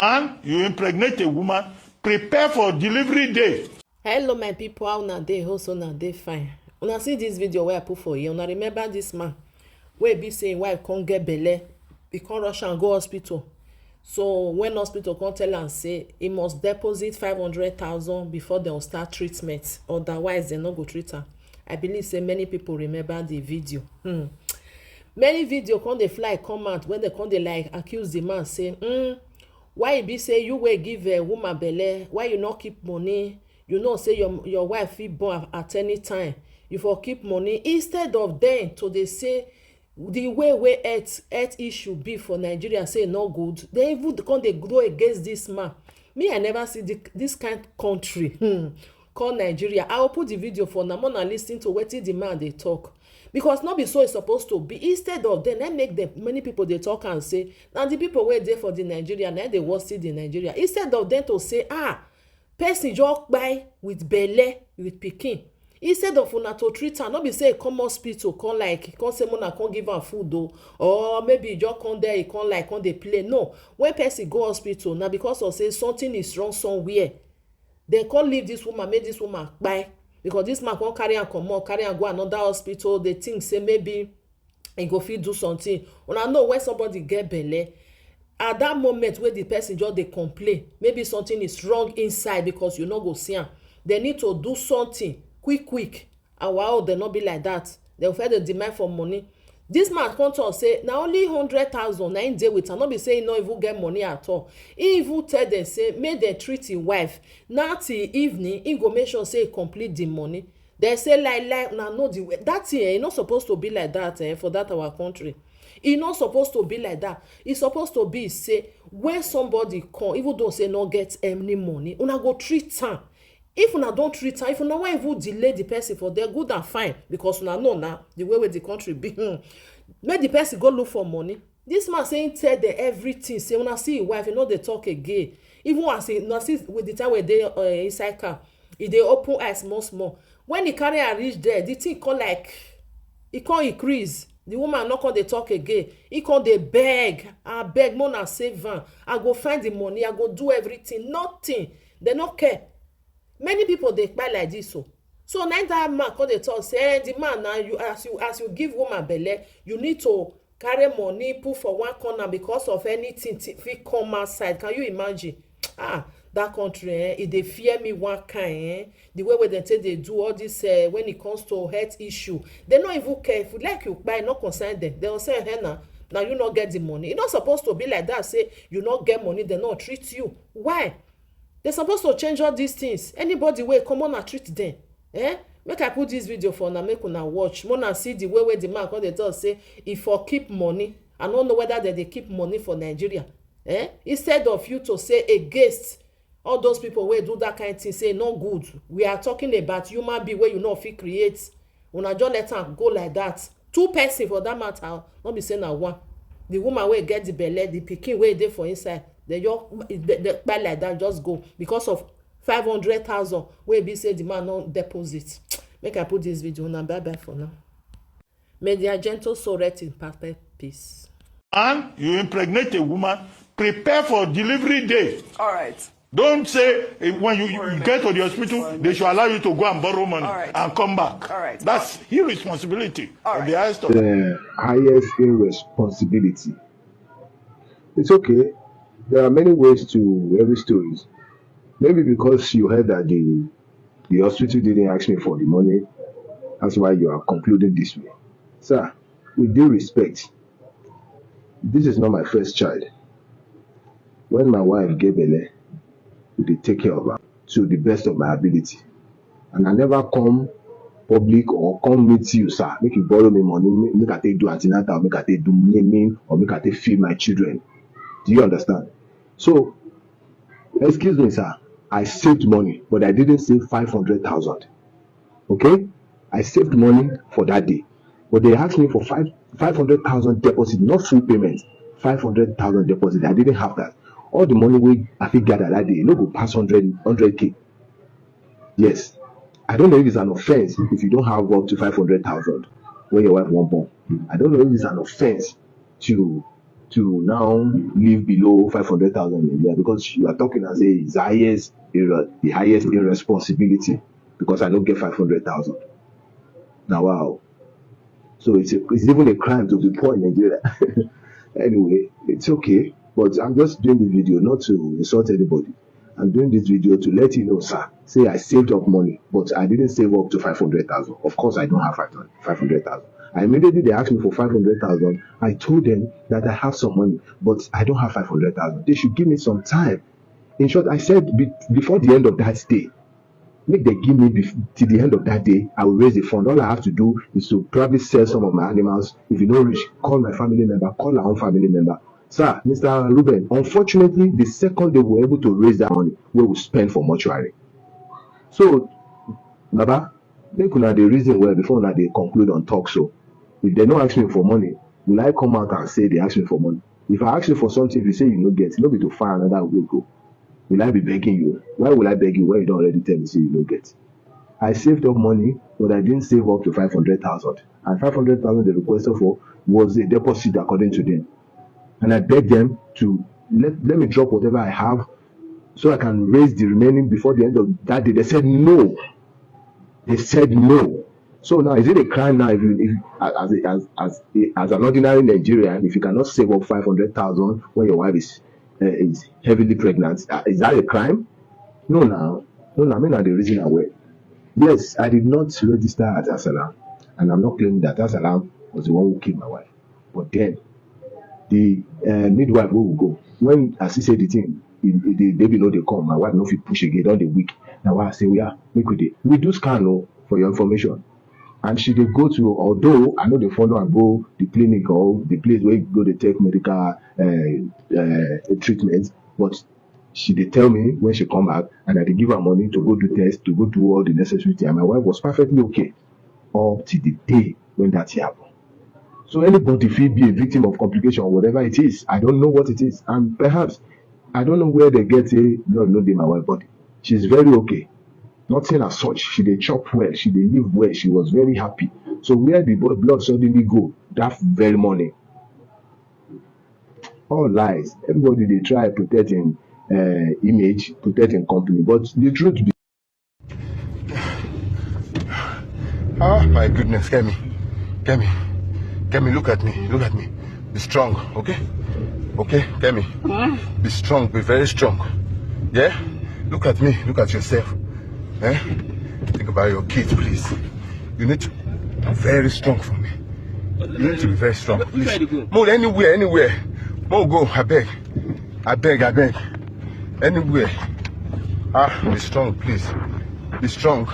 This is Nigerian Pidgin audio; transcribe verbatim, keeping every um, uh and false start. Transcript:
And you impregnate a woman, prepare for delivery day. Hello my people, how una dey? Hope una dey fine. Una see this video wey I put for here, una remember this man wey be say im wife come get belle, e come rush am go hospital. So when hospital come tell am say e must deposit five hundred thousand before dem start treatment, otherwise dem no go treat am. I believe say many people remember the video. Hmm. Many video come dey fly come out when dem come dey like accuse the man say, hmm, why e be say you wey give a woman belle, why you no keep money? You know say your your wife fit born at any time. You for keep money instead of dem to dey say the way wey health health issue be for Nigeria say e no good. Dem even come dey go against this man. Me, I never see the, this kind country hmm, called Nigeria. I will put the video for una, una listen to wetin the man dey talk. Because no be so e suppose to be. Instead of dem, na make dem many people dey talk and say na the people wey dey for the Nigeria na dey worst the Nigeria. Instead of dem to say, ah, person just kpai with belle, with pikin, instead of una to treat am, no be say e come hospital come like come say una come give am food o, or maybe e just come there e come like come dey play. No, when person go hospital na because of say something is wrong somewhere. Dem come leave this woman, make this woman kpai, because this man come carry am comot, carry am go another hospital. Dey think say maybe e go fit do something. Una know when somebody get belle, at that moment wey the person just dey complain, maybe something is wrong inside because you no go see am. Dem need to do something quick quick. Our own dem no be like that. Dem first dey demand for money. This man come talk say na only hundred thousand na im dey with am, no be say e no even get money at all. He even tell dem say make dem treat him wife. Na till evening he go make sure say e complete the money. Dem say lie lie, una know the way that thing eh, e no suppose to be like that eh, for that our country. E no suppose to be like that. E suppose to be say when somebody come, even though say no get any money, una go treat am. If una don treat am, if una wan even delay the person for there, good and fine, because una know na the way wey the country be. Hmm. Make the person go look for money. This man say he tell them everything, say una see him wife, he no dey talk again. Even as he una see with the time wey dey uh, inside car, he dey open eye small small. When he carry her reach there, the thing come like e come increase. The woman no come dey talk again. He come dey beg, abeg make una save am, I go find the money, I go do everything. Nothing. Dem no care. Many people dey kpai like this o. So na that man come dey talk say eh, the man na you as you as you give woman belle, you need to carry money put for one corner because of anything fit come outside. Can you imagine? Ah, that country eh, e dey fear me one kind eh. The way wey dem take dey do all this eh, when it comes to health issue, dem no even care. If you like you kpai, no concern dem. Dem go say eh na na you no get the money. E no suppose to be like that, say you no get money, dem no treat you. Why? Dem suppose to change all these things. Anybody wey come, una treat dem. Eh? Make I put this video for una, make una watch, make una see the way wey the man come dey talk say e for keep money. I no know whether dem dey keep money for Nigeria. Eh? Instead of you to say against all those people wey do that kind thing, say no good. We are talking about human being wey you no fit create. Una just let am go like that. Two person for that matter, no be say na one. The woman wey get the belle, the pikin wey dey for inside, dem just dem kpai like that, just go because of five hundred thousand wey be say the man no deposit. Make I put this video, una bye bye for now. May their gentle soul rest in perfect peace. And you impregnate a woman, prepare for delivery day. All right. Don't say eh, when you, you get to the hospital, they should allow you to go and borrow money All right. and come back. All right. That's irresponsibility All of right. the highest order. The highest irresponsibility. It's okay. There are many ways to every story. Maybe because you heard that the the hospital didn't ask me for the money, that's why you are concluding this way. Sir, with due respect, this is not my first child. When my wife gave belle, we dey take care of her to the best of my ability. And I never come public or come meet you, sir, make you borrow me money, make, make I take do antenatal, make I take do me, me, or make I take feed my children. Do you understand? So, excuse me, sir, I saved money, but I didn't save five hundred thousand. Okay? I saved money for that day. But they asked me for five five hundred thousand deposit, not full payment. Five hundred thousand deposit. I didn't have that. All the money we I fit gather that day, no go pass hundred hundred k. Yes. I don't know if it's an offense if you don't have up to five hundred thousand when your wife won't born. I don't know if it's an offense to to now live below five hundred thousand in a year, because you are talking as a is highest, the highest irresponsibility, because I don't get five hundred thousand. Now, wow. So it's, a, it's even a crime to be poor in Nigeria. Anyway, it's okay. But I'm just doing the video not to insult anybody. I'm doing this video to let you know, sir. Say I saved up money, but I didn't save up to five hundred thousand. Of course, I don't have five hundred thousand. I immediately they asked me for five hundred thousand. I told them that I have some money, but I don't have five hundred thousand. They should give me some time. In short, I said be, before the end of that day, make they give me bef- till the end of that day. I will raise the fund. All I have to do is to probably sell some of my animals. If you don't reach, call my family member, call our own family member. Sir, Mister Ruben, unfortunately, the second day we were able to raise that money, we will spend for mortuary. So, Baba, make una the reason well before una they conclude on talk. So, if they don't ask me for money, will I come out and say they ask me for money? If I ask you for something, if you say you no get, no be to find another way go. Will I be begging you? Why will I beg you when you don't already tell me say you no get? I saved up money, but I didn't save up to five hundred thousand. And five hundred thousand they requested for was a deposit according to them. And I begged them to let, let me drop whatever I have so I can raise the remaining before the end of that day. They said no. They said no. So now, is it a crime now if you, if, as, a, as, as, a, as an ordinary Nigerian, if you cannot save up five hundred thousand when your wife is uh, is heavily pregnant? Uh, is that a crime? No, now, no, now, me now the reason I well. Yes, I did not register at Asala, and I'm not claiming that Asala was the one who killed my wife. But then, the uh, midwife will go when I see say the thing, the, the baby no dey come, my wife no fit push again, don dey weak. Na why I say, yeah, make we dey, we do scan o, for your information. And she dey go to, although I no dey follow am go the clinic or the place where you go dey take medical uh, uh, treatment, but she dey tell me when she come back, and I dey give her money to go do test, to go do all the necessary thing. And my wife was perfectly okay up to the day when that thing happen. So anybody fit be a victim of complication, whatever it is. I don't know what it is, and perhaps I don't know where they get say blood no dey my wife body. She's very okay. Nothing as such. She dey chop well. She dey live well. She was very happy. So where the bo- blood suddenly go that very morning? All lies. Everybody dey try protect him uh, image, protect him company. But the truth be, oh my goodness, Kemi, Kemi, Kemi, look at me, look at me. Be strong, okay? Okay, Kemi. Be strong, be very strong. Yeah? Look at me, look at yourself. Eh? Think about your kids, please. You need to be very strong for me. You need to be very strong, please. Move anywhere, anywhere. Move, go, I beg. I beg, I beg. Anywhere. Ah, be strong, please. Be strong.